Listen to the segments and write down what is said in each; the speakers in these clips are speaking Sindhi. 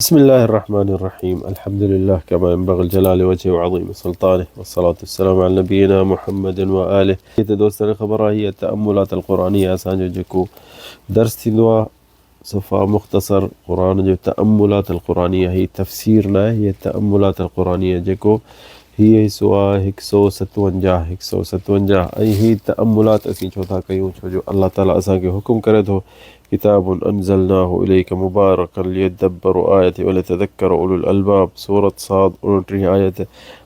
بسم الله الرحمن الرحيم الحمد لله كما ينبغي الجلال وجهه وعظيم سلطانه والصلاة والسلام على نبينا محمد وآله ته دوستن خبر آهي هي تأملات القرآنية اسان جو جيڪو درس ٿيندو آهي صفا مختصر قرآن جو تأملات القرآنية هي تفسير نه آهي هي تأملات القرآنية جيڪو هي حصو آهي هڪ سو ستونجاهه هڪ سو ستونجاهه ۽ هي تأملات اسين ڇو ٿا ڪيون ڇو جو الله تعالي اسان کي حڪم ڪري ٿو ڪتاب انزلناه اليک مبارڪ ليدبروا آياته وليتذڪر اولو الالباب، سورة صاد، اوڻٽيهين آيت،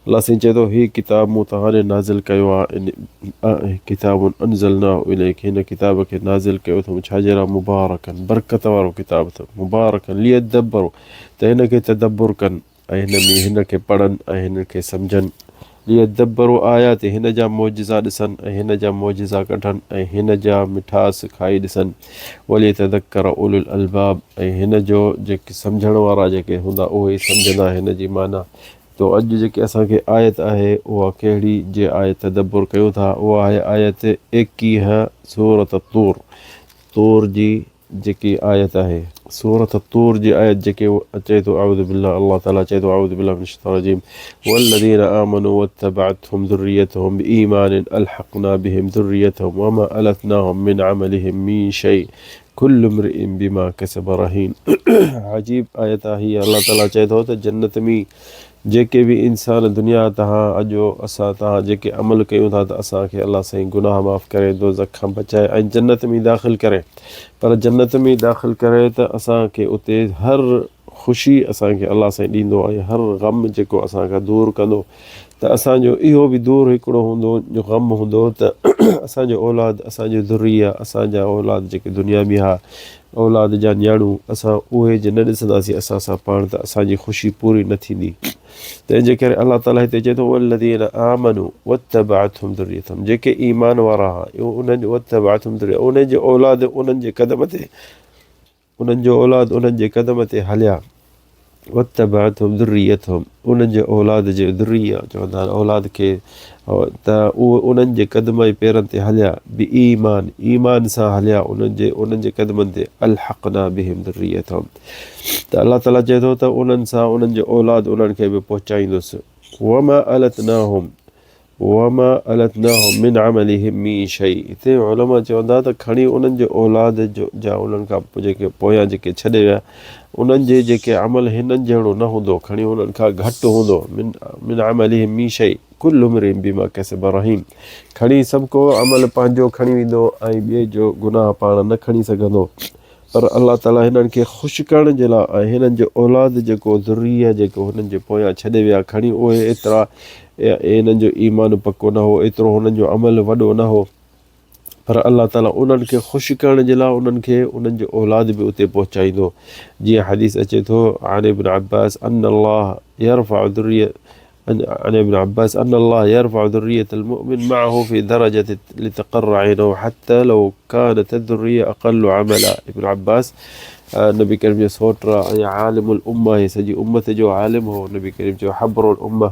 الله سائين چئي ٿو، هي ڪتاب مون توهان ڏي نازل ڪيو آهي، ڪتاب انزلناه اليک، هن ڪتاب کي نازل ڪيو اٿم ڇا جي لاء مبارڪا، برڪت وارو ڪتاب اٿم، مبارڪا ليدبروا، ته هن کي تدبر ڪن. ۽ هن ۾ هن کي پڙهن ۽ هن کي سمجهن، ليدبروا آياته هن جا معجزا ڏسن ۽ هن جا معجزا ڪڍن ۽ هن جا مٺاس کائي ڏسن، وليتذڪر اولو الالباب ۽ هن جو جيڪي سمجهڻ وارا جيڪي هوندا اهي ئي سمجهندا هن جي معنيٰ. تو اڄ جيڪي اسان کي آيت آهي اها ڪهڙي جي آيت تدبر ڪيون ٿا اها آهي آيت ايڪيهه سورة الطور طور جي جيڪي آيت آهي. سورة الطور جي آيت جيڪي اچي ٿو اعوذ بالله الله تعالي چئي ٿو اعوذ بالله من الشيطان الرجيم والذين آمنوا واتبعتهم ذريتهم بإيمان الحقنا بهم ذريتهم وما ألتناهم من عملهم من شيء كل امرئ بما كسب رهين عجيب آيت آهي الله تعالي چئي ٿو ته جنت ۾ جيڪي به انسان دنيا تهان اڄ اسان تهان جيڪي عمل ڪيون ٿا ته اسان کي الله سائين گناهه معاف ڪري دوزخ کان بچائي ۽ جنت ۾ داخل ڪري پر جنت ۾ داخل ڪري ته اسان کي اتي هر خوشي اسان کي الله سائين ڏيندو ۽ هر غم جيڪو اسان کان دور ڪندو ته اسان جو اهو به دور هڪڙو هوندو جو غم هوندو ته اسان جو اولاد اسان جو ذريه اسان جا اولاد جيڪي دنيا ۾ ها اولاد جا نياڻيون اسان اهي جي نه ڏسنداسين اسان سان پاڻ ته اسان جي خوشي پوري نه ٿيندي تنهن جي ڪري الله تعالي هتي چئي ٿو والذين آمنوا واتبعتهم ذريتهم جيڪي ايمان وارا ها انهن جو واتبعتهم ذريت انهن جي اولاد انهن جي قدم تي انهن جو اولاد انهن جي قدم تي هليا واتبعتهم ذريتهم انهن جي اولاد جي ذريه چوندا آهن اولاد کي ته اهي انهن جي قدم ۽ پيرن تي هليا بايمان ايمان سان هليا انهن جي انهن جي قدمن تي الحقنا بهم ذريتهم ته الله تعالي چئي ٿو ته انهن سان انهن جي اولاد انهن کي به پهچائيندس وما التناهم وما التناهم من عملهم من شيء هتي علماء چوندا ته کڻي انهن جي اولاد جو جا انهن کان جيڪي پويان جيڪي ڇڏي ويا انهن جي جيڪي عمل هنن جهڙو نه هوندو کڻي انهن کان گهٽ هوندو من من عملهم من شيء كل امرئ بما كسب رهين کڻي سڀ ڪو عمل پنهنجو کڻي ويندو ۽ ٻئي جو گناهه پاڻ نه کڻي سگهندو پر الله تعاليٰ هنن کي خوش ڪرڻ جي لاء ۽ هنن جو اولاد جيڪو ذريه جيڪو هنن جي پويان ڇڏي ويا کڻي اهي ايترا هنن جو ايمان پڪو نه هو ايترو هنن جو عمل وڏو نه هو پر الله تعاليٰ انهن کي خوش ڪرڻ جي لاء انهن کي انهن جو اولاد به اتي پهچائيندو جيئن حديث اچي ٿو عن ابن عباس ان الله يرفع ذريه عن ابن عباس أن الله يرفع ذرية المؤمن معه في درجة لتقر عينه حتى لو كانت الذرية أقل عملا ابن عباس نبي ڪريم جو سوٽ ۽ عالم الامه هي سڄي امت جو عالم هو نبي ڪريم چيو حبر الامه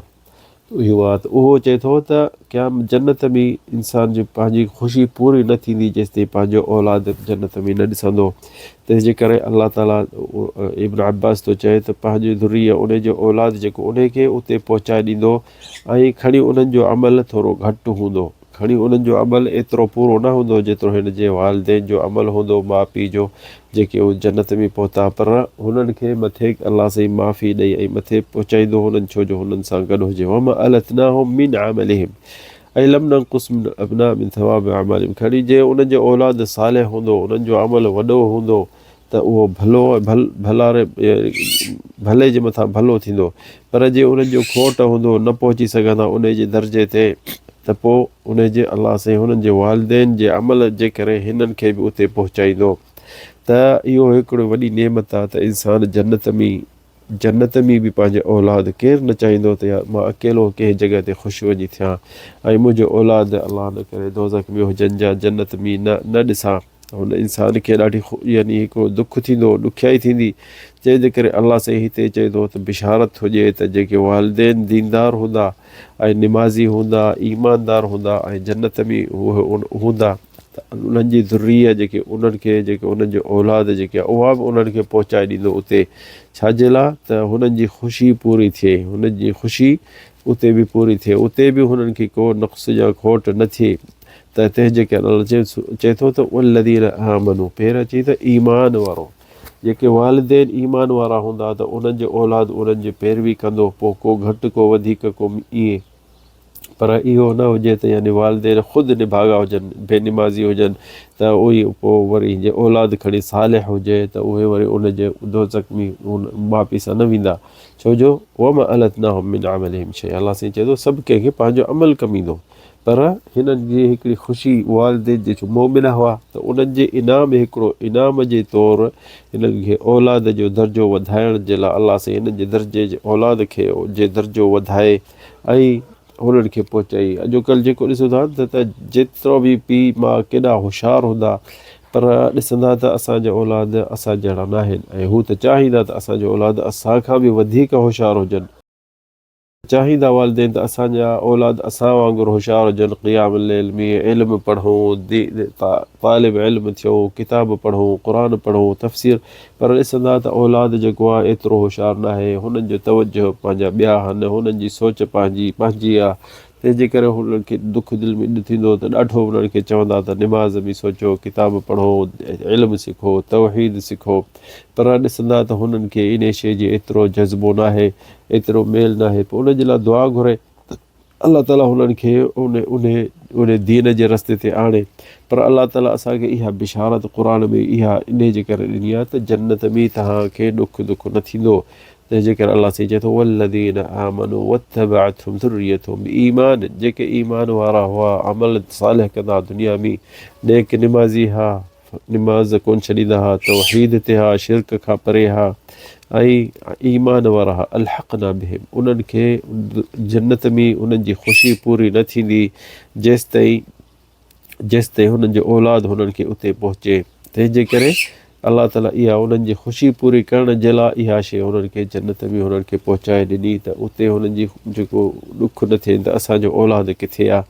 اهو آ ته اهو چئي ٿو ته قيام جنت ۾ انسان جي پنهنجي خوشي پوري نه ٿيندي جيستائين پنهنجو اولاد جنت ۾ نه ڏسندو تنهن جي ڪري الله تعالي ابن عباس ٿو چئي ته پنهنجي ذريه ان جو اولاد جيڪو ان کي اتي پهچائي ڏيندو ۽ کڻي انهن جو عمل ٿورو گهٽ هوندو کڻي انهن جو عمل ايترو پورو نه هوندو جيترو هن جي والدين جو عمل هوندو ماء پيء جو جيڪي هو جنت ۾ پهتا پر هنن کي مٿي الله سائين معافي ڏئي ۽ مٿي پهچائيندو هنن ڇو جو هنن سان گڏ هجي وما التناهم من عملهم اي لم ننقص من الابناء من ثواب اعمالهم کڻي جي انهن جو اولاد صالح هوندو انهن جو عمل وڏو هوندو ته اهو ڀلو ۽ ڀل ڀلاري ڀلي جي مٿان ڀلو ٿيندو پر جي انهن جو کوٽ هوندو نه پهچي سگهندا انهي جي درجي تي ته پوء انهي جي الله سائين هنن جي والدين جي عمل جي ڪري هنن کي به اتي پهچائيندو ته اهو هڪڙو وڏي نعمت آهي ته انسان جنت ۾ جنت ۾ به پنهنجي اولاد ڪير نه چاهيندو ته يار مان اڪيلو ڪنهن جڳهه تي خوش وڃي ٿيان ۽ منهنجو اولاد الله نه ڪري دوزخ ۾ هجن جا جنت ۾ نه نه ڏسان هن انسان کي ڏاڍي يعني هڪڙو دک ٿيندو ڏکيائي ٿيندي جنهن جي ڪري الله سائين هتي چئي ٿو ته بشارت هجي ته جيڪي والدين ديندار هوندا ۽ نمازي هوندا ايماندار هوندا ۽ جنت ۾ هوندا. ته انهن جي ذريه جيڪي انهن کي جيڪي انهن جو اولاد جيڪي آهي اها به انهن کي پهچائي ڏيندو اتي ڇا جي لاء ته هنن جي خوشي پوري ٿئي هنن جي خوشي اتي به پوري ٿئي اتي به هنن کي ڪو نقص يا کوٽ نه ٿئي ته تنهن جي ڪري الله چئي ٿو ته والذين آمنوا پهريان چئي ته ايمان وارو جيڪي والدين ايمان وارا هوندا ته انهن جو اولاد انهن جي پيروي ڪندو پوء ڪو گهٽ ڪو وڌيڪ ڪو ائين پر اهو نه هجي ته يعني والدين خود نڀاڳا هجن بي نمازي هجن ته اهي پوء وري جي اولاد کڻي صالح هجي ته اهي وري ان جي دوزخ ۾ ان ماء پيء سان نه ويندا ڇو جو وما التناهم من عملهم شيئا الله سائين چئي ٿو سڀ ڪنهن کي پنهنجو عمل ڪم ايندو پر هنن جي هڪڙي خوشي والدين جي ڇو مومن هئا ته انهن جي انعام هڪڙو انعام جي طور هنن کي اولاد جو درجو وڌائڻ جي لاء الله سائين هنن جي درجي جي اولاد کي جي درجو وڌائي ۽ هنن کي پهچائي اڄوڪلهه جيڪو ڏسو ٿا ته جيترو به پيء ماء ڪيڏا هوشيار هوندا پر ڏسندا ته اسان جا اولاد اسان جهڙا ناهن ۽ هو ته چاهيندا ته اسان جو اولاد اسان کان به وڌيڪ هوشيار هجن. چاهيندا والدين ته اسان جا اولاد اسان وانگر هوشيار هجن، قيام الليل ۾ علم پڙهون، طالب علم ٿيون، ڪتاب پڙهون، قرآن پڙهون، تفسير پر ڏسندا ته اولاد جيڪو آهي ايترو هوشيار ناهي، هنن جو توجه پنهنجا ٻيا آهن، هنن جي سوچ پنهنجي پنهنجي آهي، تنهن جي ڪري هنن کي دک دل ۾ ٿيندو ته ڏاڍو انهن کي چوندا ته نماز ۾ سوچو، ڪتاب پڙهو، علم سکو، توحيد سکو پر ڏسندا ته هنن کي انهي شيء جي ايترو جذبو ناهي، ايترو ميل ناهي پوء ان جي لاء دعا گهري ته الله تعالي هنن کي ان ان ان دين جي رستي تي آڻي پر الله تعالي اسان کي اها بشارت قرآن ۾ اها انهي جي ڪري ڏني آهي ته جنت ۾ توهان کي ڏک دک نه ٿيندو تنهن جي ڪري الله سائين چئي ٿو والذين آمنوا واتبعتهم ذريتهم بإيمان جيڪي ايمان وارا هئا عمل صالح ڪندا دنيا ۾ نيڪ نمازي ها نماز ڪونه ڇڏيندا ها، توحيد تي ها، شرڪ کان پري ها ۽ ايمان وارا ها، الحقنا بهم انهن کي جنت ۾ انهن جي خوشي پوري نه ٿيندي جيستائين جيستائين هنن جو اولاد هنن کي اتي پهچي تنهن جي ڪري الله تعالي اها انهن جي خوشي پوري ڪرڻ جي لاء اها شيء هنن کي جنت ۾ هنن کي پهچائي ڏني ته اتي هنن جي جيڪو ڏک نه ٿئي ته اسان جو اولاد ڪٿي آ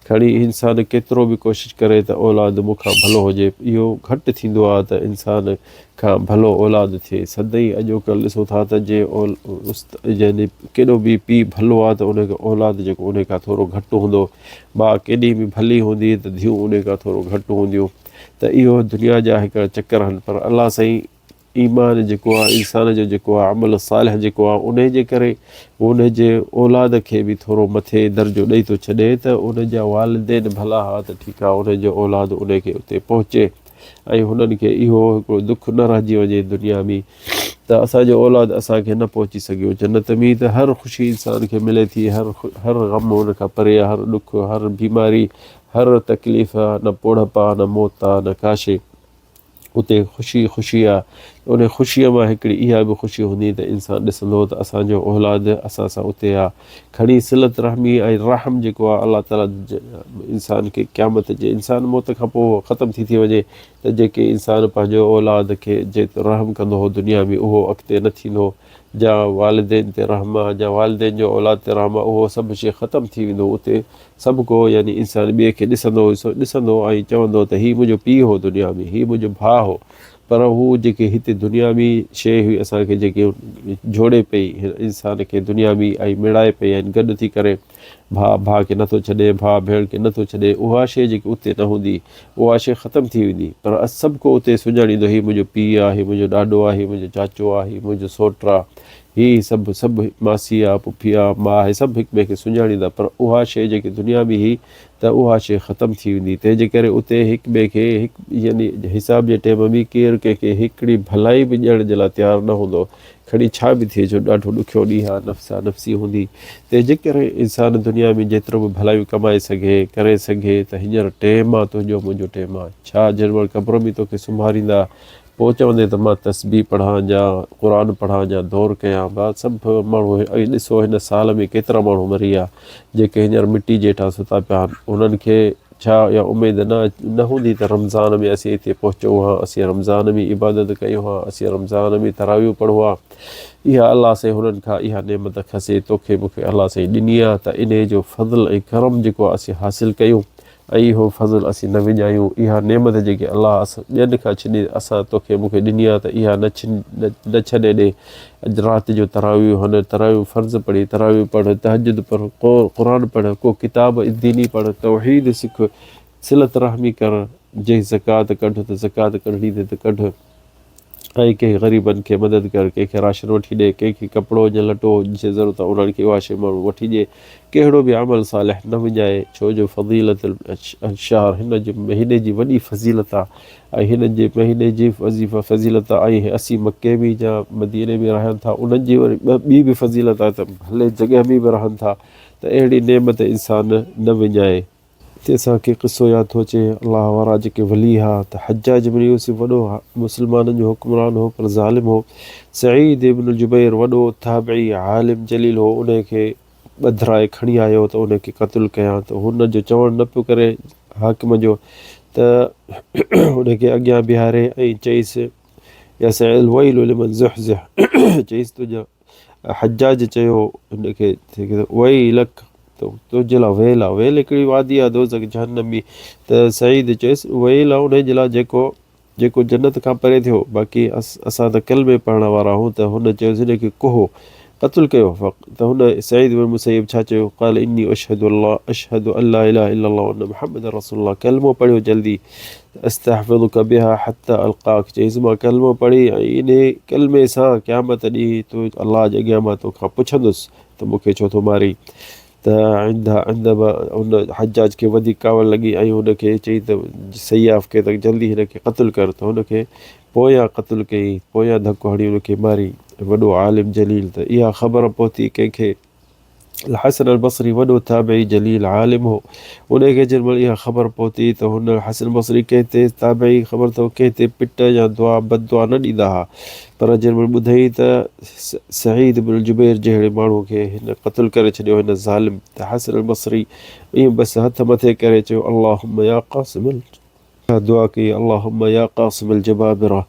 کڻي انسان ڪيترو به ڪوشش ڪري ته اولاد مون کان ڀلو هجي اهو گهٽ ٿيندو آهي ته انسان کان ڀلو اولاد ٿئي. سدائين اڄوڪلهه ڏسون ٿا ته جي يعني ڪيڏو به پيء ڀلو آهي ته ان کي اولاد جيڪو ان کان ٿورو گهٽ هوندو. ماء ڪيڏي به ڀلي هوندي ته ڌيون ان کان ٿورو گهٽ هونديون ته اهو دنيا جا هڪڙا چڪر آهن پر الله سائين ايمان جيڪو آهي انسان جو جيڪو آهي عمل صالح جيڪو آهي انهي جي ڪري ان جي اولاد کي به ٿورو مٿي درجو ڏئي ٿو ڇڏي ته ان جا والدين ڀلا ها ته ٺيڪ آهي ان جو اولاد ان کي اتي پهچي ۽ هنن کي اهو هڪڙو دک نه رهجي وڃي دنيا ۾ ته اسان جو اولاد اسان کي نه پهچي سگهيو جنت ۾ ته هر خوشي انسان کي ملي ٿي هر هر غم ان کان پري هر ڏک هر بيماري هر تڪليف نه پوڙهپ آ نه موت آ نه ڪا شي اتي خوشي ئي خوشي آ. ان خوشيء مان هڪڙي اها به خوشي هوندي ته انسان ڏسندو ته اسان جو اولاد اسان سان اتي آ. کڻي صلت رحمي ۽ رحم جيڪو آ الله تعاليٰ انسان کي قيامت جي انسان موت کان پوء ختم ٿي ٿي وڃي ته جيڪي انسان پنهنجو اولاد کي جيترو رحم ڪندو هو دنيا ۾ اهو اڳتي نه ٿيندو جا والدين تي رحم آ جا والدين جو اولاد تي رحم آ اهو سڀ شيء ختم ٿي ويندو اتي سڀ ڪو يعني انسان ٻئي کي ڏسندو ڏسندو ۽ چوندو ته هي منهنجو پيء هو دنيا ۾ هي منهنجو ڀاء هو پر هو جيڪي هتي دنيا ۾ شيء هئي اسان کي جيڪي جوڙي پئي هن انسان کي دنيا ۾ ۽ مڙائي پئي ۽ گڏ ٿي ڪري ڀاء ڀاء کي نٿو ڇڏي ڀاء ڀيڻ کي نٿو ڇڏي اها شيء جيڪي اتي نه هوندي اها شيء ختم ٿي ويندي پر سڀ ڪو اتي سڃاڻيندو هي منهنجو پيء آهي هي منهنجو ڏاڏو آهي هي منهنجو چاچو آهي هي منهنجو سوٽ آهي هي سڀ سڀ ماسي آ، پڦي آ، ماء آهي سڀ هڪ ٻئي کي سڃاڻيندا پر اها شيء جيڪي دنيا ۾ هئي ته اها شيء ختم ٿي ويندي تنهن جي ڪري اتي هڪ ٻئي کي هڪ يعني حساب جي ٽيم ۾ ڪير ڪنهن کي هڪڙي ڀلائي به ڏيڻ جي لاء تيار نه هوندو کڻي ڇا به ٿئي جو ڏاڍو ڏکيو ڏينهن آ نفسا نفسي هوندي تنهن جي ڪري انسان دنيا ۾ جيترو به ڀلايون ڪمائي سگهي ڪري سگهي ته هينئر ٽيم آ تنهنجو منهنجو ٽيم آ ڇا جنهن مهل قبر ۾ توکي سمهاريندا پوء چوندين ته مان تسبيح پڙهان يا قرآن پڙهان يا دور ڪيان. با سڀ ماڻهو اڄ ڏسو هن سال ۾ ڪيترا ماڻهو مري ويا جيڪي هينئر مٽي جي هيٺان ستا پيا آهن. انهن کي ڇا اها اميد نه نه هوندي ته رمضان ۾ اسين هتي پهچون ها، اسين رمضان ۾ عبادت ڪيون ها، اسين رمضان ۾ تراويح پڙهون ها. اها الله سائين هنن کان اها نعمت کسي توکي مون کي الله سائين ڏني آهي ته انهي جو فضل ۽ ڪرم جيڪو آهي اسين حاصل ڪيون. ۽ اهو فضل اسين نه وڃايون، اها نعمت جيڪي الله ٻين کان ڇني اسان توکي مون کي ڏني آهي ته اها نه نه ڇڏي ڏي. اڄ رات جو تراويح هن تراويح فرض پڙهي، تراويح پڙهه، تهجد پڙهه، قرآن پڙهه، ڪو ڪتاب ديني پڙهه، توحيد سک، صلت رحمي ڪر، جي زڪوات ڪڍ ته زڪوات ڪڍڻي اٿئي ته ڪڍ ۽ ڪنهن غريبن کي مدد ڪر، ڪنهن کي راشن وٺي ڏي، ڪنهن کي ڪپڙو يا لٽو جي ضرورت آهي انهن کي اها شيء ماڻهو وٺي ڏي، ڪهڙو به عمل صالح نه وڃائي، ڇو جو فضيلت الشهر هن جي مهيني جي وڏي فضيلت آهي ۽ هن جي مهيني جي فضيلت آهي ۽ اسين مڪي ۾ يا مديني ۾ رهن ٿا انهن جي وري ٻي به فضيلت آهي ته ڀلي جڳهه ۾ به رهن ٿا ته اهڙي نعمت انسان نه وڃائي. هتي اسان کي قصو ياد ٿو اچي الله وارا جيڪي ولي ها ته حجاج بن يوسف وڏو مسلمانن جو حڪمران هو پر ظالم هو. سعيد ابن جبير وڏو تابعي عالم جليل هو انهي کي ٻڌرائي کڻي آيو ته انهي کي قتل ڪيان ته هن جو چوڻ نه پيو ڪري حاڪم جو ته انهي کي اڳيان بيهاري ۽ چئيس يا سعيد الويل لمن زحزح چئيس تنهنجا حجاج چيو هن کي ويلڪ ته تنهنجي لاء ويل آ ويل هڪڙي وادي آ دوزخ جهنم ۾ ته سعيد چيس ويل آ انهي جي لاء جيڪو جيڪو جنت کان پري ٿيو باقي اسان ته ڪلمي پڙهڻ وارا آهون ته هن چيس هن کي ڪهو قتل ڪيو ته هن سعيد بن مسيب ڇا چيو قال اني اشهد الله اشهد ان لا اله الا الله وان محمد رسول الله ڪلمو پڙهيو جلدي استحفظک بها حتي القاک چيس مان ڪلمو پڙهي ۽ انهي ڪلمي سان قيامت ڏينهن تو الله جي اڳيان مان توکان پڇندس ته مون کي ڇو ٿو مارين ته عندما ان حجاج کي وڌيڪ ڪاوڙ لڳي ۽ هن کي چئي ته سياف کي ته جلدي هن کي قتل ڪر ته هن کي پويان قتل ڪيائين پويان ڌڪ هڻي هن کي ماري وڏو عالم جليل ته اها خبر پهتي ڪنهن کي الحسن البصري وڏو تابعي جليل عالم هو، انهيء کي جنهن مهل اها خبر پهتي ته هن حسن بصري ڪنهن تي تابعي خبر اٿو ڪنهن تي پٽ يا دعا بد دعا نه ڏيندا ها پر جنهن مهل ٻڌائين ته سعيد بن جبير جهڙي ماڻهو کي هن قتل ڪري ڇڏيو هن ظالم ته حسن البصري ائين بس هٿ مٿي ڪري چيو اللهم يا قاسم اها دعا ڪئي، اللهم يا قاصم الجبابره،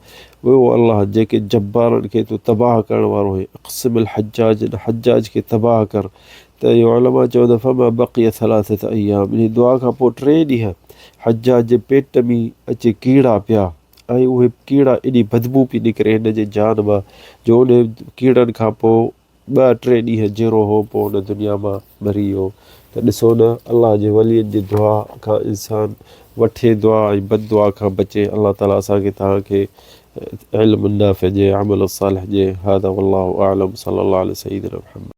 او الله جيڪي جبارن کي تون تباهه ڪرڻ وارو آهين، اقسم الحجاج ان حجاج کي تباهه ڪر ته اهو علماء چون ٿا فما بقي ثلاثة ايام انهي دعا کان پوء ٽي ڏينهن حجاج جي پيٽ ۾ اچي ڪيڙا پيا ۽ اهي ڪيڙا ايڏي بدبو پئي نڪري هن جي جان مان جو انهي ڪيڙن کان پوء ٻه ٽي ڏينهن جيئرو هو پوء هن دنيا مان مري ويو ته ڏسو نه الله جي ولين جي دعا کان انسان وٺي دعا ۽ بد دعا کان بچي الله تعالي اسان کي توهان کي علم نافع ڏي عمل صالح ڏي هذا والله اعلم صلي الله علي سيدنا محمد.